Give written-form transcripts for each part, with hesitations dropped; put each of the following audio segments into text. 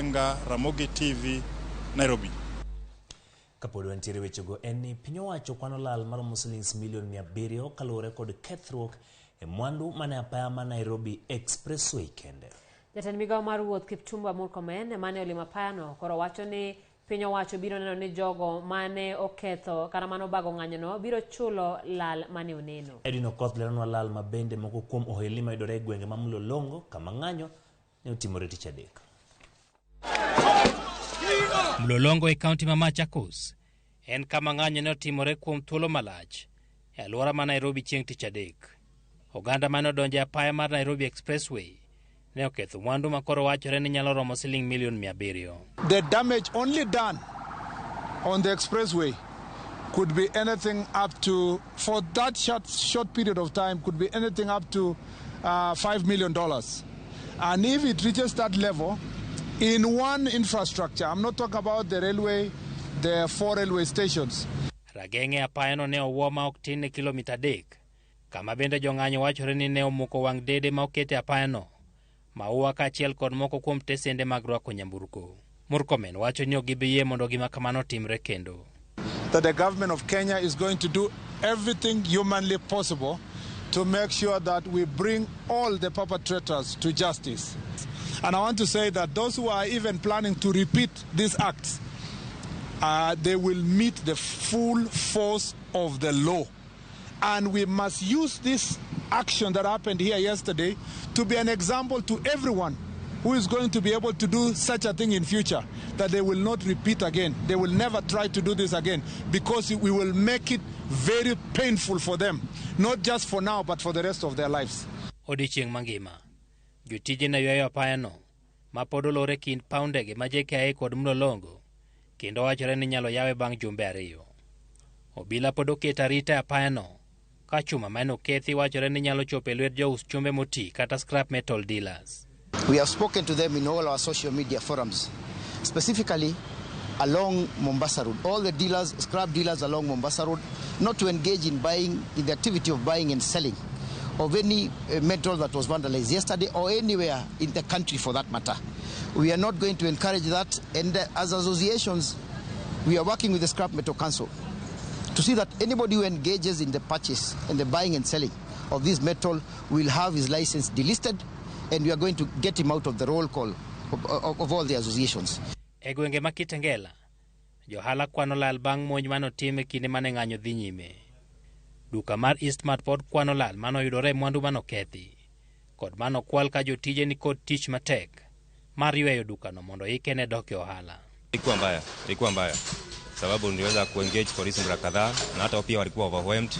Orenga, Ramogi TV, Nairobi. Kapod wantiere wechego en ni piny owacho kwano lal maromo silings milion 700 kaluwore kod kethruok e mwandu mane apaya ma Nairobi Expressway kende. Jatend migawo mar wuoth Kipchumba Murkomen mane olimo apayano koro wacho ni piny owacho biro neno ni jogo mane oketho kata mane obago ng'anyono biro chulo lal mane oneno. Edwin Okoth leronwa lal ma bende moko kuom ohelni mayudore e gwenge ma Mlolongo kama ng'anyo ne otimore tich adek. Mlolongo e kaunti ma Machakos en kama ng'anyo ne otimore kuom thuolo malach e alwora ma Nairobi chieng' tich adek. Oganda mane odonjo e apaya mar Nairobi Expressway ne oketho mwandu ma koro wachore ni nyalo romo siling milion 700. The damage only done on the expressway could be anything up to, for that short period of time, could be anything up to $5 million. And if it reaches that level, in one infrastructure, I'm not talking about the railway, the four railway stations. Rageng'e apayano ne owuo ma ok tin ne kilomita 3, kama bende jong'anyo wachore ni ne omuko wang' dede ma oket e apayano, maua kaachiel kod moko kuom tesende mag rwako nyamburko. Murkomen wacho ni ok gibi yie mondo gima kamano timre kendo. That the government of Kenya is going to do everything humanly possible to make sure that we bring all the perpetrators to justice. And I want to say that those who are even planning to repeat these acts, they will meet the full force of the law. And we must use this action that happened here yesterday to be an example to everyone who is going to be able to do such a thing in future, that they will not repeat again. They will never try to do this again, because we will make it very painful for them, not just for now, but for the rest of their lives. Odiechieng' mangima, jotije ne ywayo apayano ma pod olor e kind paw ndege ma JKIA kod Mlolongo kendo wachore ni inyalo yawe bang' jumbe 2. Obila pod oketo arita e apayano ka chuma mane okethi wachore ni nyalo chopo e lwet jous chumbe moti kata scrap metal dealers. We have spoken to them in all our social media forums, specifically along Mombasa Road. All the dealers, scrap dealers along Mombasa Road, not to engage in buying, in the activity of buying and selling of any metal that was vandalized yesterday or anywhere in the country for that matter. We are not going to encourage that, and as associations, we are working with the Scrap Metal Council to see that anybody who engages in the purchase and the buying and selling of this metal will have his license delisted, and we are going to get him out of the roll call of all the associations. E gwenge ma Kitengela, johala kwano lal bang' monj manotim e kinde mane ng'anyo dhi nyime. Duka mar Eastmart pod kwano lal manoyudore e mwandu manokethi, kod manokwal ka jotije ni kod tich matek mar yweyo dukano mondo ike ne dok e ohala. Ilikuwa mbaya sababu niliweza kuengage polisi mara kadhaa na hata pia walikuwa overwhelmed,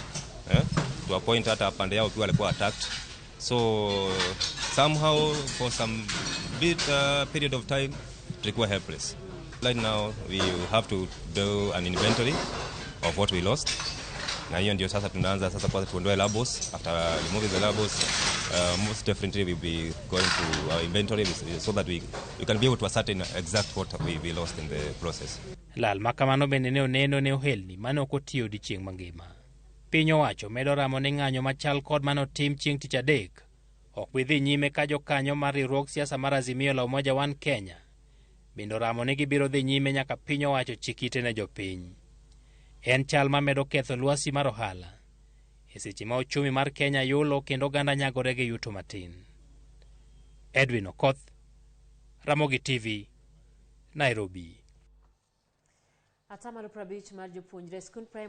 to a point hata pande yao pia walikuwa attacked, so somehow for some bit period of time tulikuwa helpless. Right now we have to do an inventory of what we lost, na hiyo ndio sasa tunaanza sasa kwanza tuondoe labels. After removing the labels, most definitely we'll be going to our inventory so that we can be able to ascertain exact what we lost in the process. Lal ma kamano bende ne oneno ne ohelni mane ok otiyo odiechieng' mangima. Piny owacho medo ramo ni ng'anyo machal kod manotim chieng' tich adek ok bi dhi nyime ka jokanyo mar riwruog siasa mar Azimio la Umoja One Kenya bende oramo ni gibiro dhi nyime nyaka piny owacho chik ite ne jopiny. En chal ma medo ketho lwasi mar ohala e seche ma uchumi mar Kenya yulo kendo oganda nyagore gi yuto matin. Edwin Okoth, Ramogi TV, Nairobi. 50% mar jopuonjre skund primary